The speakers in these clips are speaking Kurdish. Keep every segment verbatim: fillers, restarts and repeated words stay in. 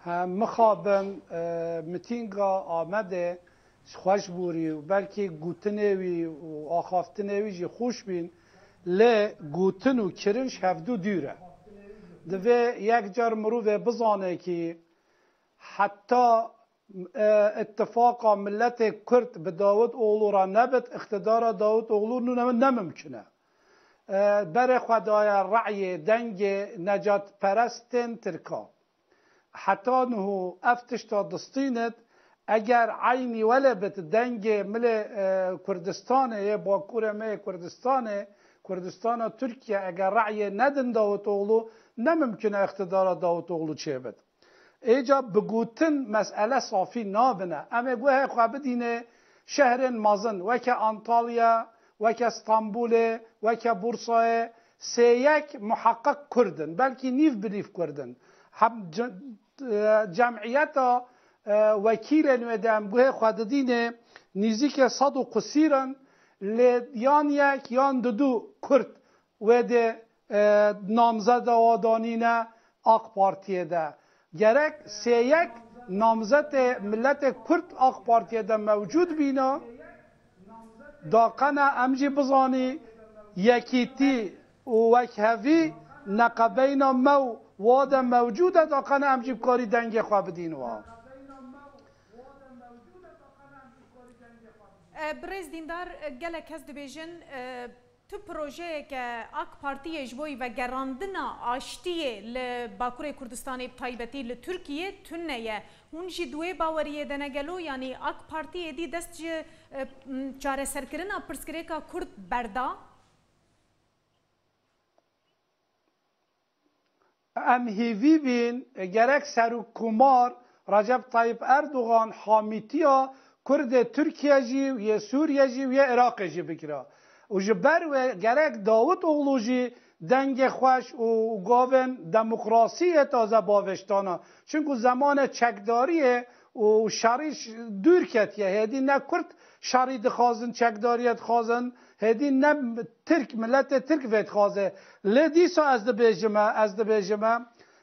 He, mixabin, e, mitînga Amedê xweş borî û belkî gotinê wî û axaftinê wî jî xweş bîn, lê gotin û kirin ji hevdu dûr e. Divê yek car mirovê bizane kî heta, e, îtifaqa miletê Kurd bi Dawutoglu re nebit, îqtidara Dawutoglu nû ne, ne mimkun e. E, berê xwe daye reyê, dengê necatperestên Tirkan. Heta niho ev tişta distînit, eger eynî wele bit dengê milê, e, Kurdistanê yê, Bakurê me yê Kurdistanê, Kurdistana Tirkiye, eger reyê nedin Dawutoglu, ne mimkun e îqtidara Dawutoglu çêbit. Êca bi gotin mesele safî nabine. Em ê guhê xwe bidînê şehrên mezin, weke Antalya, weke Stenbolê, weke Bursayê, sê yek muheqeq Kurd in, belkî nîv bi nîv Kurd in. Hem ce-, e, cemiyeta, e, wekîlên wê de em guhê xwe didînê nîzîkê sed û qusîr in, lê yan yek yan didu Kurd wê dê, e, namzeda wa danîne AK Partiyê de. Gerek sê yek namzetê miletê Kurd AK Partiyê de mewcûd bîna, daqene em jî bizanî yekîtî û wekhevî neqebeyna me û wa de mewcûd e, daqene em jî bikarî dengê xwe bidîn wa. E, Birêz Dîndar, e, gelek kes dibêjin, e, tu projeyeke AK Partiyê ji bo vegerandina aştiyê li Bakurê Kurdistanê, bi taybetî li Tirkiyê tune ye. Hûn jî di wê baweriyê de ne gelo? Yanî AK Partiyê dî dest ji, e, m, çareserkirina pirsgirêka Kurd berda? Em hêvî bîn, gerek Serokkomar Recep Tayyip Erdogan hamîtiya Kurdê Tirkiye jî, yê Sûriye jî, yê Iraqê jî bikira. Û ji ber wê gerek Dawutoglu jî dengê xweş û gavên demokrasiyê taze bavêştana. Çinku zemanê çekdariyê û şerî ş-, dûr ketiye. Hêdî ne Kurd şerî dixwazin, çekdariyê dixwazin, hêdî ne Tirk, miletê Tirk vê dixwaze. Lê dîsa ez dibêjime, ez dibêjime,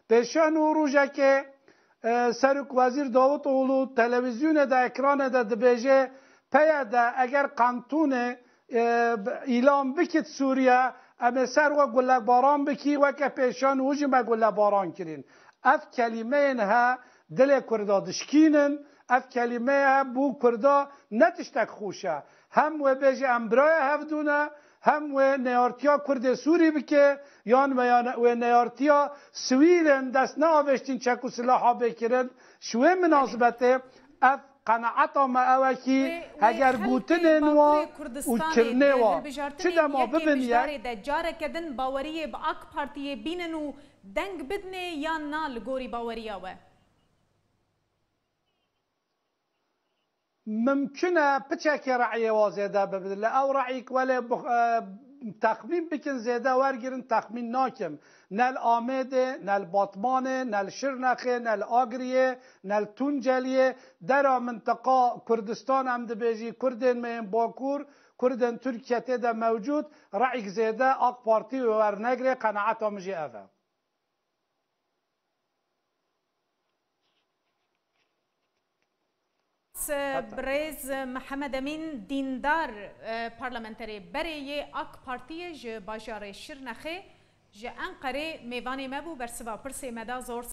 pêşan û rojekê, e, Serok Wezîr Dawutoglu televîzyonê de, ekranê de dibêje, P Y D eger qantûnê, e, îlan bikit Sûriye, em ê ser we gulebaran bikî, weke pêşan û jî me gulebaran kirîn. Ev kelîmeyên he dilê Kurda dişkînin, ev kelîmeye bo Kurda ne tiştek xweş e. Hem wê bêje em birayê hevdû ne, hem wê neyartiya Kurdê Sûrî bike, yan wê, yan wê neyartiya sivîlên dest neavêştîn çek û silaha bê kirin. Ji wê minasibetê ev qenaeta me ew e kî heger gotinên wa û kirinê wa çi dema bibin yek. Careke din baweriyê bi AK Partiyê bînin û deng bidinê yan na li gorî baweriya we? Mimkun e piçekê reyê wa zêde bibin. Li ew reyîk welê bix-, e, texmîn bikin zêde wergirin, texmîn nakim. Ne li Amêdê, ne li Batmanê, ne li Şirnexê, ne li Agiriyê, ne li Tunceliyê. Dera mintiqa Kurdistan em dibêjî, Kurdên me yên Bakur, Kurdên Tirkiye tê de mewcûd, reyîk zêde AK Partî wê wernegre, qenaeta min jî ev e. Birêz Mihemed Emîn Dîndar, e, parlamenterê berê yê AK Partiyê ji bajarê Şirnexê ji Enqerê mêvanê me bû, bersiva pirsê me da. Zor